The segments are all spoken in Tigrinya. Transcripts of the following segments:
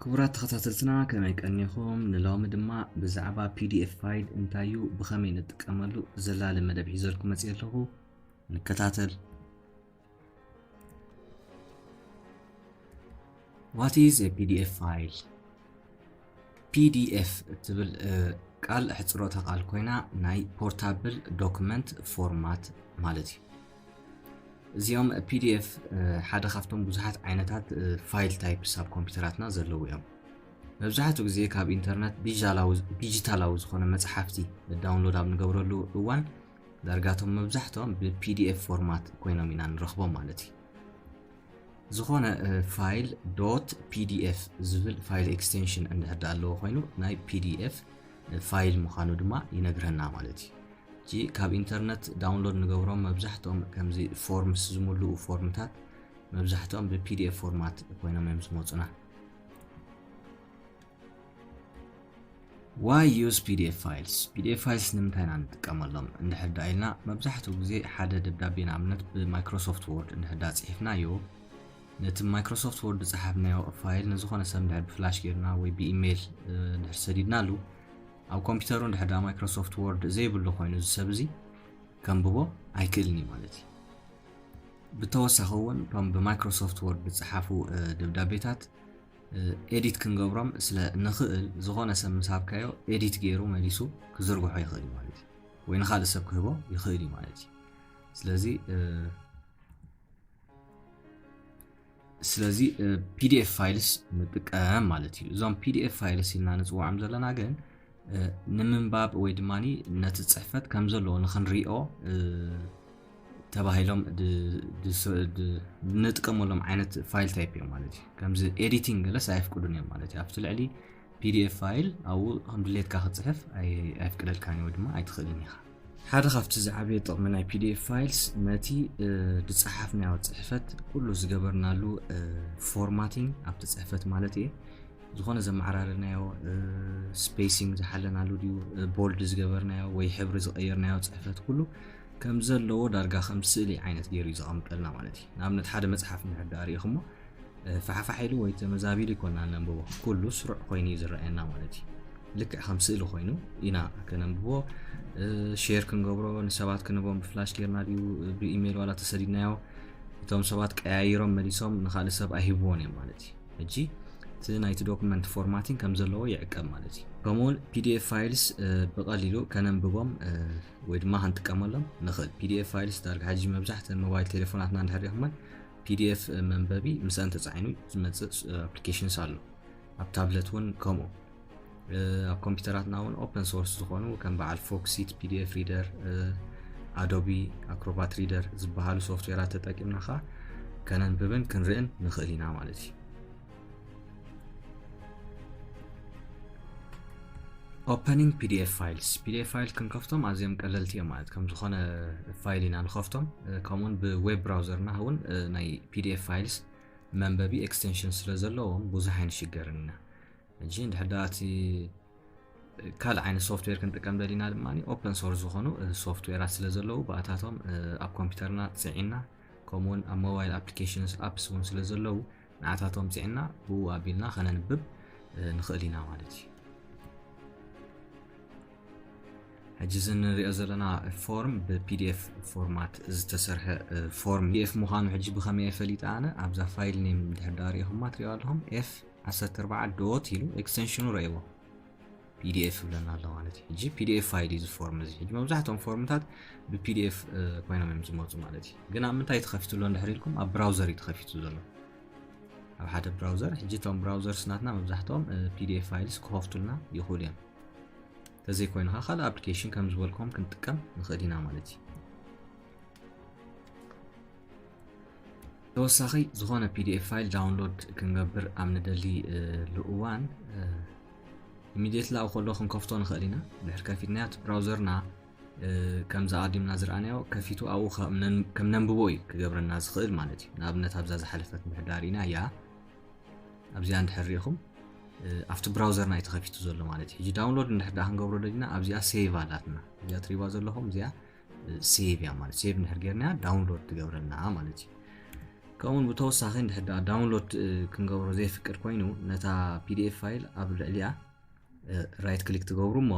ክቡራት ተኸታተልትና፣ ከመይ ቀኒኹም? ንሎሚ ድማ ብዛዕባ ፒ ዲ ኤፍ ፋይል እንታይ እዩ፣ ብኸመይ ንጥቀመሉ ዘላለ መደብ ሒዘልኩም መፅእ ኣለኹ። ንከታተል። What is a P D F file? ፒ ዲ ኤፍ እትብል ቃል ሕፅሮተ ቃል ኮይና ናይ ፖርታብል ዶክመንት ፎርማት ማለት እዩ። እዚኦም ፒ ዲ ኤፍ ሓደ ካብቶም ብዙሓት ዓይነታት ፋይል ታይፕስ ኣብ ኮምፒውተራትና ዘለዉ እዮም። መብዛሕትኡ ግዜ ካብ ኢንተርነት ዲጂታላዊ ዝኾነ መፅሓፍቲ ዳውንሎድ ኣብ ንገብረሉ እዋን ዳርጋቶም መብዛሕትኦም ብ ፒ ዲ ኤፍ ፎርማት ኮይኖም ኢና ንረኽቦም ማለት እዩ። ዝኾነ ፋይል ዶት ፒ ዲ ኤፍ ዝብል ፋይል ኤክስቴንሽን እንድሕር ኣለዎ ኮይኑ ናይ ፒ ዲ ኤፍ ፋይል ምዃኑ ድማ ይነግረና ማለት እዩ። እቲ ካብ ኢንተርነት ዳውንሎድ ንገብሮም መብዛሕትኦም ከምዚ ፎርምስ ዝምልኡ ፎርምታት መብዛሕትኦም ብ ፒ ዲ ኤፍ ፎርማት ኮይኖም እዮም ዝመፁና። Why use P D F files? P D F files ንምንታይ ኢና ንጥቀመሎም? እንድሕር ደኣ ኢልና መብዛሕትኡ ግዜ ሓደ ደብዳቤ ንኣብነት ብ Microsoft Word እንድሕር ደኣ ፅሒፍናዮ ነቲ Microsoft Word ዝፀሓፍናዮ ፋይል ንዝኾነ ሰብ እንድሕር ብፍላሽ ጌርና ወይ ብኢሜይል እንድሕር ሰዲድናሉ ኣብ ኮምፒውተሩ እንድሕር ደኣ Microsoft Word ዘይብሉ ኮይኑ እዚ ሰብ እዚ ከንብቦ ኣይክእልን እዩ ማለት እዩ። ብተወሳኺ እውን እቶም ብ Microsoft Word ዝፀሓፉ ደብዳቤታት ኤዲት ክንገብሮም ስለ ንኽእል ዝኾነ ሰብ ምስ ሃብካዮ ኤዲት ገይሩ መሊሱ ክዝርግሖ ይኽእል እዩ ማለት እዩ። ወይ ንኻልእ ሰብ ክህቦ ይኽእል እዩ ማለት እዩ። ስለዚ ስለዚ ፒ ዲ ኤፍ ፋይልስ ንጥቀም ማለት እዩ። እዞም ፒ ዲ ኤፍ ፋይልስ ኢልና ንፅውዖም ዘለና ግን ንምንባብ ወይ ድማ ነቲ ፅሕፈት ከም ዘለዎ ንክንሪኦ ተባሂሎም ንጥቀመሎም ዓይነት ፋይል ታይፕ እዮም ማለት እዩ። ከምዚ ኤዲቲንግ ገለስ ኣይፍቅዱን እዮም ማለት እዩ። ኣብቲ ልዕሊ ፒ ዲ ኤፍ ፋይል ኣብኡ ከም ድሌትካ ክትፅሕፍ ኣይፍቅደልካን ወይ ድማ ኣይትኽእልን ኢኻ። ሓደ ካብቲ ዝዓበየ ጥቕሚ ናይ ፒ ዲ ኤፍ ፋይልስ ነቲ ዝፀሓፍናዮ ፅሕፈት ኩሉ ዝገበርናሉ ፎርማቲንግ ኣብቲ ፅሕፈት ማለት እየ ዝኾነ ዘመዓራረናዮ ስፔሲንግ ዝሓለናሉ ድዩ ቦልድ ዝገበርናዮ ወይ ሕብሪ ዝቐየርናዮ ፅሕፈት ኩሉ ከም ዘለዎ ዳርጋ ከም ስእሊ ዓይነት ገይሩ እዩ ዘቐምጠልና ማለት እዩ። ንኣብነት ሓደ መፅሓፍ እንድሕር ደኣ ሪኢኹሞ ፋሕፋሕ ኢሉ ወይ ተመዛቢሉ ይኮና ነንብቦ ኩሉ ስሩዕ ኮይኑ እዩ ዝረኣየና ማለት እዩ። ልክዕ ከም ስእሊ ኮይኑ ኢና ከነንብቦ ሼር ክንገብሮ ንሰባት ክንቦም ብፍላሽ ጌርና ድዩ ብኢሜይል ዋላ ተሰዲድናዮ እቶም ሰባት ቀያይሮም መሊሶም ንካልእ ሰብ ኣይህብዎን እዮም ማለት እዩ። ሕጂ እቲ ናይቲ ዶክመንት ፎርማቲንግ ከም ዘለዎ ይዕቀብ ማለት እዩ። ከምኡውን ፒ ዲ ኤፍ ፋይልስ ብቐሊሉ ከነንብቦም ወይ ድማ ክንጥቀመሎም ንኽእል። ፒ ዲ ኤፍ ፋይልስ ዳርጋ ሕጂ መብዛሕትአን ሞባይል ቴሌፎናትና እንድሕር ሪኢኹመን ፒ ዲ ኤፍ መንበቢ ምስአን ተፃዒኑ ዝመፅእ ኣፕሊኬሽንስ ኣሎ። ኣብ ታብለት እውን ከምኡ ኣብ ኮምፒውተራትና እውን ኦፐን ሶርስ ዝኾኑ ከም በዓል ፎክሲት ፒ ዲ ኤፍ ሪደር ኣዶቢ ኣክሮባት ሪደር ዝበሃሉ ሶፍትዌራት ተጠቂምና ኸዓ ከነንብብን ክንርእን ንኽእል ኢና ማለት እዩ። Opening P D F files P D F ፋይል ክንከፍቶም ኣዝዮም ቀለልቲ እዮም ማለት ከም ዝኾነ ፋይል ኢና ንኸፍቶም ከምኡውን ብዌብ ብራውዘርና እውን ናይ P D F ፋይልስ መንበቢ ኤክስቴንሽን ስለ ዘለዎም ብዙሕ ኣይንሽገርን ኢና። ሕጂ እንድሕር ደኣ እቲ ካልእ ዓይነት ሶፍትዌር ክንጥቀም ደሊና ድማ ኦፐን ሶርስ ዝኾኑ ሶፍትዌራት ስለ ዘለዉ ብኣታቶም ኣብ ኮምፒውተርና ፅዒና ከምኡውን ኣብ ሞባይል ኣፕሊኬሽንስ ኣፕስ እውን ስለ ዘለዉ ንዓታቶም ፅዒና ብኡ ኣቢልና ከነንብብ ንኽእል ኢና ማለት እዩ። ሕጂ እዚ ንሪኦ ዘለና ፎርም ብ P D F ፎርማት ዝተሰርሐ ፎርም P D F ምዃኑ ሕጂ ብኸመይ እየ ፈሊጠ ኣነ ኣብዛ ፋይል ኔም እንድሕር ደኣ ሪኢኹማ ትሪኦ ኣለኹም ኤፍ ዓሰርተ ኣርባዕተ ዶት ኢሉ ኤክስቴንሽኑ ረእይዎ P D F ይብለና ኣሎ ማለት እዩ። ሕጂ P D F ፋይል እዩ እዚ ፎርም እዚ። ሕጂ መብዛሕትኦም ፎርምታት ብ P D F ኮይኖም እዮም ዝመፁ ማለት እዩ። ግን ኣብ ምንታይ ተኸፊቱ ኣሎ እንድሕር ኢልኩም ኣብ ብራውዘር እዩ ተኸፊቱ ዘሎ ኣብ ሓደ ብራውዘር። ሕጂ እቶም ብራውዘርስ ናትና መብዛሕትኦም P D F ፋይልስ ክኸፍቱልና ይኽእሉ እዮም። ተዘይኮይኑ ከዓ ካልእ ኣፕሊኬሽን ከም ዝበልኩም ክንጥቀም ንኽእል ኢና ማለት እዩ። ተወሳኺ ዝኾነ P D F ፋይል ዳውንሎድ ክንገብር ኣብ ንደልየሉ እዋን ኢሚድየትሊ ኣብኡ ከሎ ክንከፍቶ ንኽእል ኢና። ድሕር ከፊትናዮ እቲ ብራውዘርና ከምዚ ኣቐዲምና ዝረኣናዮ ከፊቱ ኣብኡ ከም ነንብቦ እዩ ክገብረና ዝኽእል ማለት እዩ። ንኣብነት ኣብዛ ዝሓለፈት እንድሕር ደኣ ርኢናያ ኣብዚኣ እንድሕር ሪኢኹም ኣብቲ ብራውዘርና እዩ ተኸፊቱ ዘሎ ማለት እዩ። ሕጂ ዳውንሎድ እንድሕር ደኣ ክንገብሮ ደሊና ኣብዚኣ ሴቭ ኣላትና እዚኣ ትሪባ ዘለኹም እዚኣ ሴቭ እያ ማለት ሴቭ እንድሕር ጌርናያ ዳውንሎድ ትገብረልና ማለት እዩ። ከምኡውን ብተወሳኺ እንድሕር ደኣ download ክንገብሮ ዘይፍቅድ ኮይኑ ነታ ፒዲኤፍ ፋይል ኣብ ልዕሊኣ right click ትገብሩ እሞ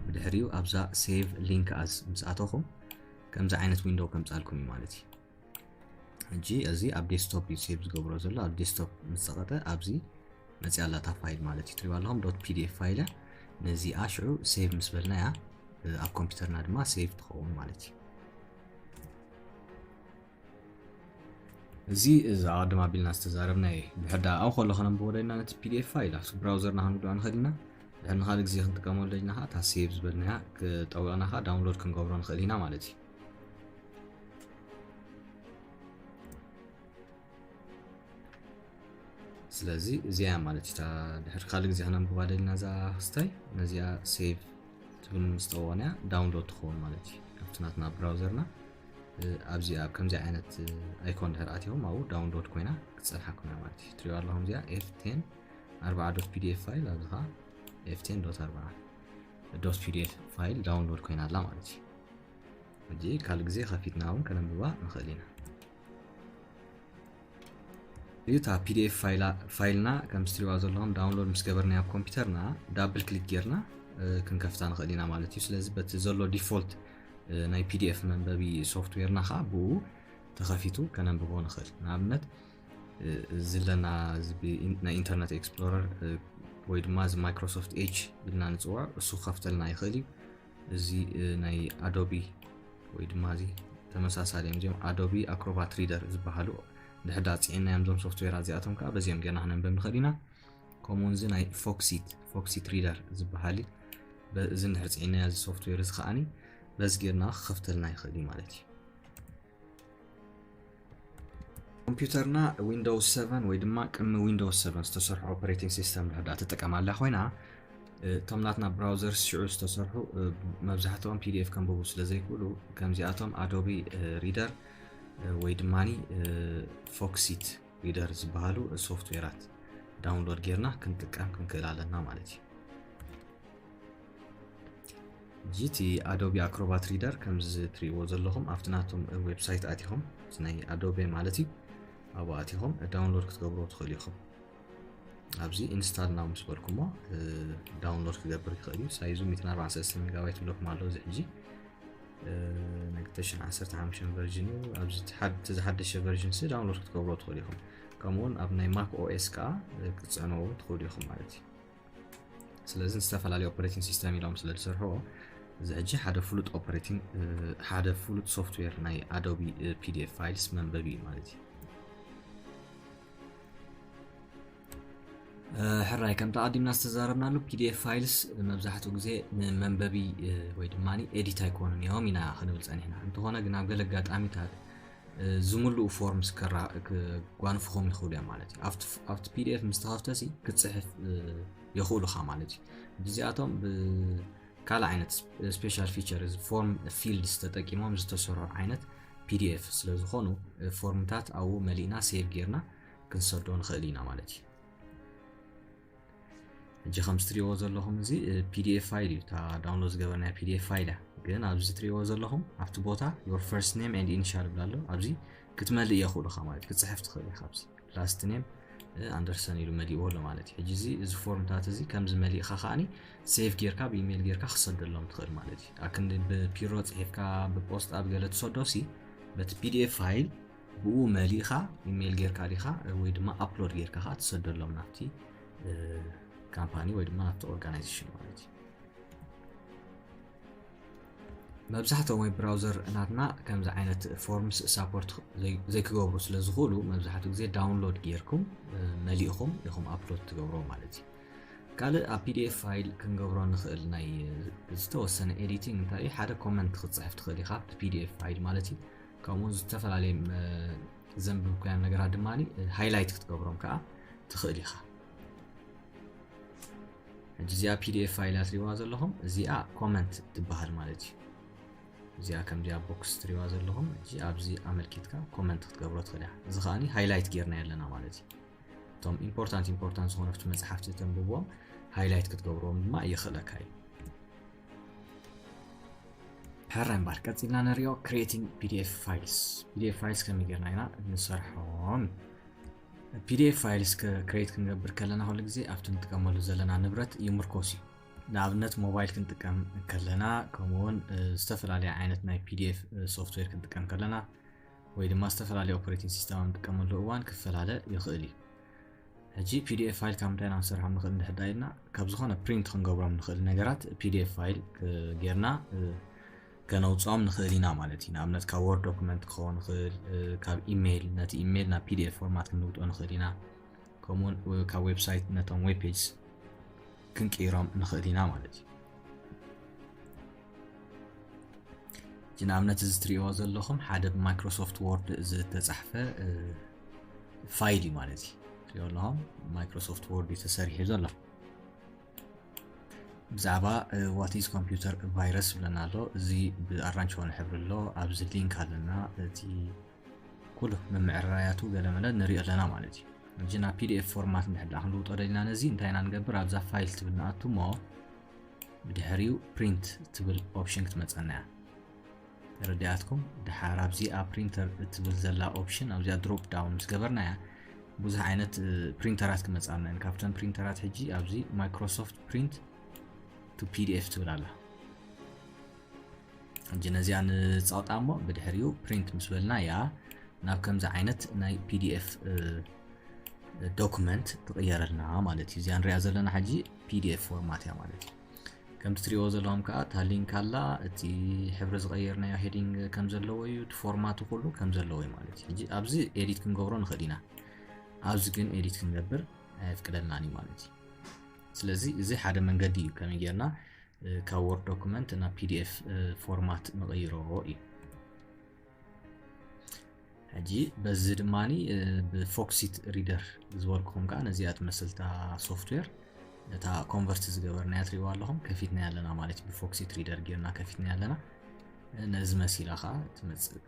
ብድሕሪኡ ኣብዛ save link as ምስ ኣተኹም ከምዚ ዓይነት window ከምጻልኩም እዩ ማለት እዩ። ሕጂ እዚ ኣብ ዴስክቶፕ እዩ ሴቭ ዝገብሮ ዘሎ። ኣብ ዴስክቶፕ ምስ ጸቐጠ ኣብዚ መጽያ ኣላ እታ ፋይል ማለት እዩ። ትሪእዋ ኣለኹም ዶት ፒዲኤፍ ፋይል እያ። ነዚኣ ሽዑ ሴቭ ምስ በልናያ ኣብ ኮምፒውተርና ድማ ሴቭ ትኸውን ማለት እዩ። እዚ እዚ ኣቐድም ኣቢልና ዝተዛረብና እዩ። ድሕር ደኣ ኣብኡ ከሎ ከነንብቦ ደልና ነቲ ፒዲኤፍ ፋይል ኣብቲ ብራውዘርና ክንውድዖ ንኽእል ኢና። ድሕር ንኻልእ ግዜ ክንጥቀመሉ ደልና ከዓ እታ ሴቭ ዝበልናያ ክጠዊቕና ከዓ ዳውንሎድ ክንገብሮ ንኽእል ኢና ማለት እዩ። ስለዚ እዚኣ ማለት እታ ድሕር ካልእ ግዜ ክነንብባ ደልና እዛ ክስታይ ነዚኣ ሴቭ ትብል ምስ ጠወቕናያ ዳውንሎድ ትኸውን ማለት እዩ። ካብቲ ናትና ብራውዘርና ኣብዚ ኣብ ከምዚ ዓይነት ኣይኮን ድሕር ኣቲኹም ኣብኡ ዳውንሎድ ኮይና ክትጸንሓኩም እያ ማለት እዩ። ትሪኦ ኣለኹም እዚኣ ኤፍ ቴን ኣርባዓ ዶት ፒዲኤፍ ፋይል ኣብዚ ከዓ ኤፍ ቴን ዶት ኣርባዓ ዶት ፒዲኤፍ ፋይል ዳውንሎድ ኮይና ኣላ ማለት እዩ። ሕጂ ካልእ ግዜ ከፊትና እውን ከነንብባ ንኽእል ኢና። እዩ እታ ፒዲኤፍ ፋይልና ከም ዝትሪዋ ዘለኹም ዳውንሎድ ምስ ገበርናዮ ኣብ ኮምፒውተርና ዳብል ክሊክ ጌርና ክንከፍታ ንኽእል ኢና ማለት እዩ። ስለዚ በቲ ዘሎ ዲፎልት ናይ ፒዲኤፍ መንበቢ ሶፍትዌርና ከዓ ብኡ ተኸፊቱ ከነንብቦ ንኽእል። ንኣብነት እዚ ለና ናይ ኢንተርነት ኤክስፕሎረር ወይ ድማ እዚ ማይክሮሶፍት ኤጅ ኢልና ንፅውዖ እሱ ክኸፍተልና ይኽእል እዩ። እዚ ናይ ኣዶቢ ወይ ድማ እዚ ተመሳሳሊ እዮም እዚኦም ኣዶቢ ኣክሮባት ሪደር ዝበሃሉ። ድሕዳ ፅዒናዮም እዞም ሶፍትዌራት እዚኣቶም ከዓ በዚኦም ጌርና ክነንብብ ንኽእል ኢና። ከምኡውን እዚ ናይ ፎክሲት ፎክሲት ሪደር ዝበሃል እዩ። እዚ እንድሕር ፅዒናዮ እዚ ሶፍትዌር እዚ ከዓኒ በዚ ጌርና ክኸፍተልና ይኽእል እዩ ማለት እዩ። ኮምፒውተርና ዊንዶውስ ሰቨን ወይ ድማ ቅድሚ ዊንዶውስ ሰቨን ዝተሰርሑ ኦፐሬቲንግ ሲስተም ድሕዳ ትጥቀም ኣላ ኮይና እቶም ናትና ብራውዘርስ ሽዑ ዝተሰርሑ መብዛሕትኦም ፒዲኤፍ ከንብቡ ስለ ዘይክእሉ ከምዚኣቶም ኣዶቢ ሪደር ወይ ድማ ፎክሲት ሪደር ዝበሃሉ ሶፍትዌራት ዳውንሎድ ጌርና ክንጥቀም ክንክእል ኣለና ማለት እዩ። ሕጂ እቲ ኣዶቢ ኣክሮባት ሪደር ከምዚ ትሪእዎ ዘለኹም ኣብቲ ናቶም ዌብሳይት ኣቲኹም ናይ ኣዶቤ ማለት እዩ ኣብኡ ኣቲኹም ዳውንሎድ ክትገብርዎ ትኽእሉ ኢኹም። ኣብዚ ኢንስታል ናው ምስ በልኩሞ ዳውንሎድ ክገብር ይኽእል እዩ። ሳይዙ ሚእትን ኣርባዓን ሰለስተን ሜጋባይት ብለኩም ኣሎ እዚ ሕጂ ናይ ክልተ ሽሕን ዓሰርተ ሓሙሽተን ቨርዥን እዩ። ኣብዚ ዝሓደሸ ቨርዥን ሲ ዳውንሎድ ክትገብርዎ ትኽእሉ ኢኹም። ከምኡውን ኣብ ናይ ማክ ኦኤስ ከዓ ክትፅዕንዎ እውን ትኽእሉ ኢኹም ማለት እዩ። ስለዚ ዝተፈላለዩ ኦፐሬቲንግ ሲስተም ኢሎም ስለ ዝሰርሕዎ እዚ ሕጂ ሓደ ፍሉጥ ኦፐሬቲንግ ሓደ ፍሉጥ ሶፍትዌር ናይ ኣዶቢ ፒዲኤፍ ፋይልስ መንበቢ እዩ ማለት እዩ። ሕራይ ከምቲ ኣቐዲምና ዝተዛረብናሉ ፒዲኤፍ ፋይልስ መብዛሕትኡ ግዜ ንመንበቢ ወይ ድማ ኤዲት ኣይኮኑን እዮም ኢና ክንብል ፀኒሕና። እንተኾነ ግን ኣብ ገለ ኣጋጣሚታት ዝምልኡ ፎርምስ ክጓንፍኹም ይኽእሉ እዮም ማለት እዩ። ኣብቲ ፒዲኤፍ ምስ ተኸፍተሲ ክፅሕፍ የኽእሉኻ ማለት እዩ። እዚኣቶም ብካልእ ዓይነት ስፔሻል ፊቸር እዚ ፎርም ፊልድስ ተጠቂሞም ዝተሰርሑ ዓይነት ፒዲኤፍ ስለ ዝኾኑ ፎርምታት ኣብኡ መሊእና ሴቭ ጌርና ክንሰዶ ንኽእል ኢና ማለት እዩ። ሕጂ ከም ትሪእዎ ዘለኹም እዚ ፒዲኤፍ ፋይል እዩ። እታ ዳውንሎድ ዝገበርናያ ፒዲኤፍ ፋይል እያ። ግን ኣብዚ ትሪእዎ ዘለኹም ኣብቲ ቦታ your first name and initial ይብል ኣሎ። ኣብዚ ክትመልእ የኽእሉኻ ማለት ክትፅሕፍ ትኽእል ኢኻ። ኣብዚ ላስት ኔም ኣንደርሰን ኢሉ መሊእዎ ኣሎ ማለት እዩ። ሕጂ እዚ እዚ ፎርምታት እዚ ከምዚ መሊእኻ ከዓኒ ሴቭ ጌርካ ብኢሜይል ጌርካ ክሰደሎም ትኽእል ማለት እዩ። ኣክንዲ ብፒሮ ፅሒፍካ ብፖስጣ ብገለ ትሰዶ ሲ በቲ ፒዲኤፍ ፋይል ብኡ መሊእኻ ኢሜይል ጌርካ ዲኻ ወይ ድማ ኣፕሎድ ጌርካ ከዓ ትሰደሎም ናብቲ ካምፓኒ ወይ ድማ ናብቲ ኦርጋናይዜሽን ማለት እዩ። መብዛሕትኦም ዌብ ብራውዘር ናትና ከምዚ ዓይነት ፎርምስ ሳፖርት ዘይክገብሩ ስለ ዝኽእሉ መብዛሕትኡ ግዜ ዳውንሎድ ጌርኩም መሊእኹም ኢኹም ኣፕሎድ ትገብሮ ማለት እዩ። ካልእ ኣብ ፒዲኤፍ ፋይል ክንገብሮ ንኽእል ናይ ዝተወሰነ ኤዲቲንግ እንታይ እዩ ሓደ ኮመንት ክትፅሕፍ ትኽእል ኢኻ ኣብቲ ፒዲኤፍ ፋይል ማለት እዩ። ከምኡ ዝተፈላለዩ ዘንብብካዮም ነገራት ድማ ሃይላይት ክትገብሮም ከዓ ትኽእል ኢኻ። ሕጂ እዚኣ ፒዲኤፍ ፋይል እያ ትሪእዋ ዘለኹም እዚኣ ኮመንት ትበሃል ማለት እዩ። እዚኣ ከምዚኣ ቦክስ ትሪእዋ ዘለኹም ሕጂ ኣብዚ ኣመልኪትካ ኮመንት ክትገብሮ ትኽእል እያ። እዚ ከዓኒ ሃይላይት ጌርና ኣለና ማለት እዩ። እቶም ኢምፖርታንት ኢምፖርታንት ዝኾነ ኣብቲ መፅሓፍቲ ተንብብዎም ሃይላይት ክትገብርዎም ድማ የኽእለካ እዩ። ሕራይ እምበር ቀፂልና ንሪኦ creating pdf files። Pdf files ከመይ ጌርና ኢና ንሰርሖም? Pdf files create ክንገብር ከለና ኩሉ ግዜ ኣብቲ ንጥቀመሉ ዘለና ንብረት ይምርኮስ እዩ። ንኣብነት ሞባይል ክንጥቀም ከለና ከምኡውን ዝተፈላለየ ዓይነት ናይ pdf software ክንጥቀም ከለና ወይ ድማ ዝተፈላለየ operating system ኣብ ንጥቀመሉ እዋን ክፈላለ ይኽእል እዩ። ሕጂ pdf file ካብ ምንታይ ኢና ክንሰርሖም ንኽእል እንድሕር ኢልና ካብ ዝኾነ print ክንገብሮም ንኽእል ነገራት pdf file ጌርና ከነውፅኦም ንኽእል ኢና ማለት እዩ። ንኣብነት ካብ word document ክኸውን ንኽእል፣ ካብ ኢሜይል፣ ነቲ ኢሜይል ናብ pdf format ክንልውጦ ንኽእል ኢና። ከምኡውን ካብ website ነቶም web pages ክንቅይሮም ንኽእል ኢና ማለት እዩ። ንኣብነት እዚ ትሪእዎ ዘለኹም ሓደ ብ Microsoft Word ዝተፃሕፈ file እዩ ማለት እዩ። ትሪእዎ ኣለኹም Microsoft Word እዩ ተሰሪሑ ዘሎ። ብዛዕባ what is computer virus ይብለና ኣሎ። እዚ ብኣራንች ዝኾነ ሕብሪ ኣሎ። ኣብዚ ሊንክ ኣለና። እቲ ኩሉ ምምዕራያቱ ገለመለ ንሪኦ ኣለና ማለት እዩ። ሕጂ ናብ pdf format እንድሕር ደኣ ክንልውጦ ደሊና ነዚ እንታይ ኢና ንገብር? ኣብዛ file ትብል ንኣቱ እሞ ብድሕሪኡ print ትብል option ክትመፀና እያ። ተረዲኣትኩም? ድሓር ኣብዚኣ printer እትብል ዘላ option ኣብዚኣ drop down ምስ ገበርናያ ብዙሕ ዓይነት ፕሪንተራት ክመፃና እየን። ካብተን ፕሪንተራት ሕጂ ኣብዚ Microsoft Print to pdf ትብል ኣላ። ሕጂ ነዚኣ ንፀቕጣ እሞ ብድሕሪኡ print ምስ በልና እያ ናብ ከምዚ ዓይነት ናይ pdf document ትቕየረልና ማለት እዩ። እዚኣ ንሪኣ ዘለና ሕጂ pdf format እያ ማለት እዩ። ከምቲ ትሪእዎ ዘለኹም ከዓ እታ ሊንክ ኣላ። እቲ ሕብሪ ዝቐየርናዮ heading ከም ዘለዎ እዩ፣ እቲ ፎርማቱ ኩሉ ከም ዘለዎ እዩ ማለት እዩ። ሕጂ ኣብዚ ኤዲት ክንገብሮ ንኽእል ኢና፣ ኣብዚ ግን ኤዲት ክንገብር ኣየፍቅደልናን እዩ ማለት እዩ። ስለዚ እዚ ሓደ መንገዲ እዩ ከመይ ጌርና ካብ word document ናብ pdf format ንቐይሮ እዩ። ሕጂ በዚ ድማ ብ Foxit Reader ዝበልኩኹም ከዓ ነዚኣ ትመስል እታ software፣ እታ convert ዝገበርናያ ትሪእዋ ኣለኹም፣ ከፊትናያ ኣለና ማለት እዩ። ብ Foxit Reader ጌርና ከፊትናያ ኣለና። ነዚ መሲላ ከዓ ትመፅእ።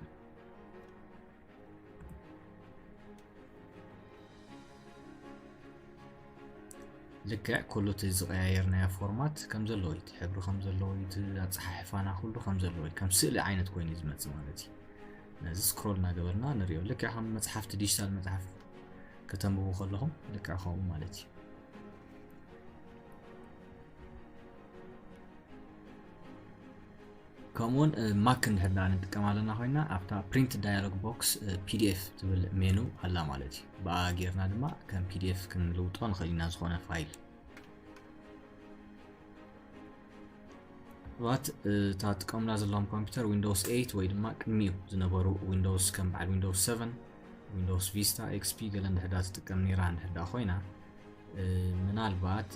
ልክዕ ኩሉ እቲ ዝቐያየርናዮ ፎርማት ከም ዘለዎ እዩ፣ እቲ ሕብሪ ከም ዘለዎ እዩ፣ እቲ ኣፀሓሕፋና ኩሉ ከም ዘለዎ እዩ። ከም ስእሊ ዓይነት ኮይኑ እዩ ዝመፅእ ማለት እዩ። ነዚ scroll እናገበርና ንሪኦ። ልክዕ ከም መፅሓፍቲ፣ ዲጂታል መፅሓፍ ከተንብቡ ከለኹም ልክዕ ከምኡ ማለት እዩ። ከምኡውን ማክ እንድሕር ደኣ ንጥቀም ኣለና ኮይና ኣብታ print dialog box pdf ትብል ሜኑ ኣላ ማለት እዩ። ብኣ ጌርና ድማ ከም pdf ክንልውጦ ንኽእል ኢና ዝኾነ ፋይል። ሰባት እታ ትጥቀሙላ ዘለኹም ኮምፒውተር ዊንዶውስ ኤይት ወይ ድማ ቅድሚኡ ዝነበሩ ዊንዶውስ ከም በዓል ዊንዶውስ ሰቨን፣ ዊንዶውስ ቪስታ፣ ኤክስፒ ገለ እንድሕር ደኣ ትጥቀም ነይራ እንድሕር ደኣ ኮይና ምናልባት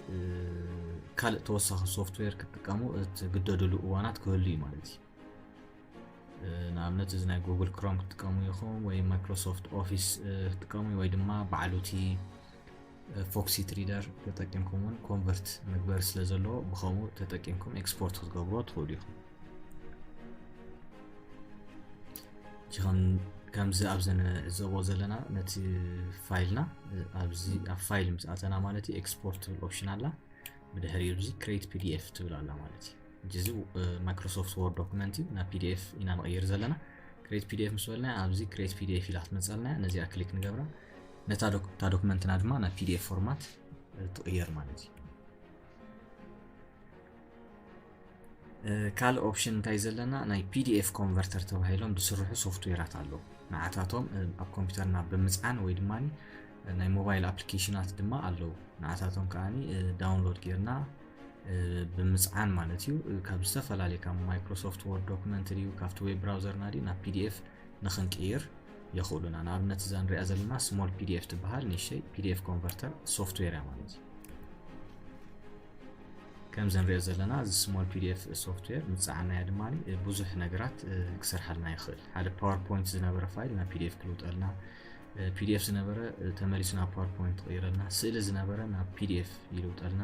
ካልእ ተወሳኺ ሶፍትዌር ክትጥቀሙ እትግደድሉ እዋናት ክህሉ እዩ ማለት እዩ። ንኣብነት እዚ ናይ ጉግል ክሮም ክትጥቀሙ ኢኹም ወይ ማይክሮሶፍት ኦፊስ ክትጥቀሙ ወይ ድማ ባዕሉ እቲ Foxit Reader ተጠቂምኩም እውን ኮንቨርት መግበሪ ስለ ዘለዎ ብኸምኡ ተጠቂምኩም ኤክስፖርት ክትገብርዎ ትኽእሉ ኢኹም። ከምዚ ኣብዚ ንዕዘቦ ዘለና ነቲ ፋይልና ኣብዚ ኣብ ፋይል ምስ ኣተና ማለት እዩ ኤክስፖርት ትብል ኦፕሽን ኣላ። ብድሕሪኡ እዚ create pdf ትብል ኣላ ማለት እዩ። እዚ ማይክሮሶፍት ወርድ ዶክመንት እዩ፣ ናብ pdf ኢና ንቕይር ዘለና። Create pdf ምስ በልና ኣብዚ create pdf ኢላ ክትመፀልና፣ ነዚኣ ክሊክ ንገብራ። ነታ ዶክመንትና ድማ ናብ pdf ፎርማት ትቕየር ማለት እዩ። ካልእ ኦፕሽን እንታይ ዘለና፣ ናይ pdf ኮንቨርተር ተባሂሎም ዝስርሑ ሶፍትዌራት ኣለዉ። ንዓታቶም ኣብ ኮምፒውተርና ብምፅዓን ወይ ድማ ናይ ሞባይል ኣፕሊኬሽናት ድማ ኣለዉ። ንዓታቶም ከዓ ዳውንሎድ ጌርና ብምፅዓን ማለት እዩ። ካብ ዝተፈላለዩ ካብ ማይክሮሶፍት ወርድ ዶክመንት ድዩ ካብቲ ዌብ ብራውዘርና ድዩ ናብ pdf ንኽንቅይር የኽእሉና። ንኣብነት እዛ ንሪኣ ዘለና small pdf ትበሃል ንእሽተይ pdf ኮንቨርተር ሶፍትዌር እያ ማለት እዩ። ከምዚ ንሪኦ ዘለና እዚ small pdf ሶፍትዌር ምፅዓናያ ድማ ብዙሕ ነገራት ክሰርሓልና ይኽእል። ሓደ ፓወርፖይንት ዝነበረ ፋይል ናብ pdf ክልውጠልና፣ pdf ዝነበረ ተመሊሱ ናብ ፓወርፖይንት ክቕይረልና፣ ስእሊ ዝነበረ ናብ pdf ይልውጠልና፣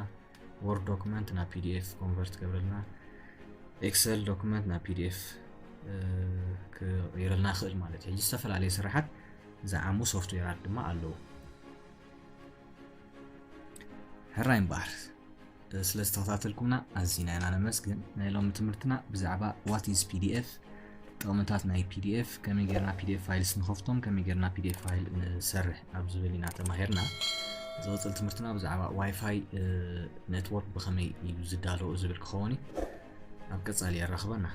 ወርድ ዶክመንት ናብ pdf ኮንቨርት ገብረልና፣ ኤክሰል ዶክመንት ናብ pdf ክቕይረልና ይኽእል ማለት እዩ። ሕጂ ዝተፈላለየ ስራሓት ዝዓሙ ሶፍትዌራት ድማ ኣለዉ። ሕራይ እምበኣር ስለ ዝተኸታተልኩምና ኣዚና ኢና ነመስግን። ናይ ሎሚ ትምህርትና ብዛዕባ what is P D F፣ ጥቕምታት ናይ P D F፣ ከመይ ጌርና P D F files ንኸፍቶም፣ ከመይ ጌርና P D F file ንሰርሕ ኣብ ዝብል ኢና ተማሂርና። ዝቕፅል ትምህርትና ብዛዕባ ዋይፋይ network ብኸመይ እዩ ዝዳለዎ ዝብል ክኸውን እዩ። ኣብ ቀጻሊ የራኽበና።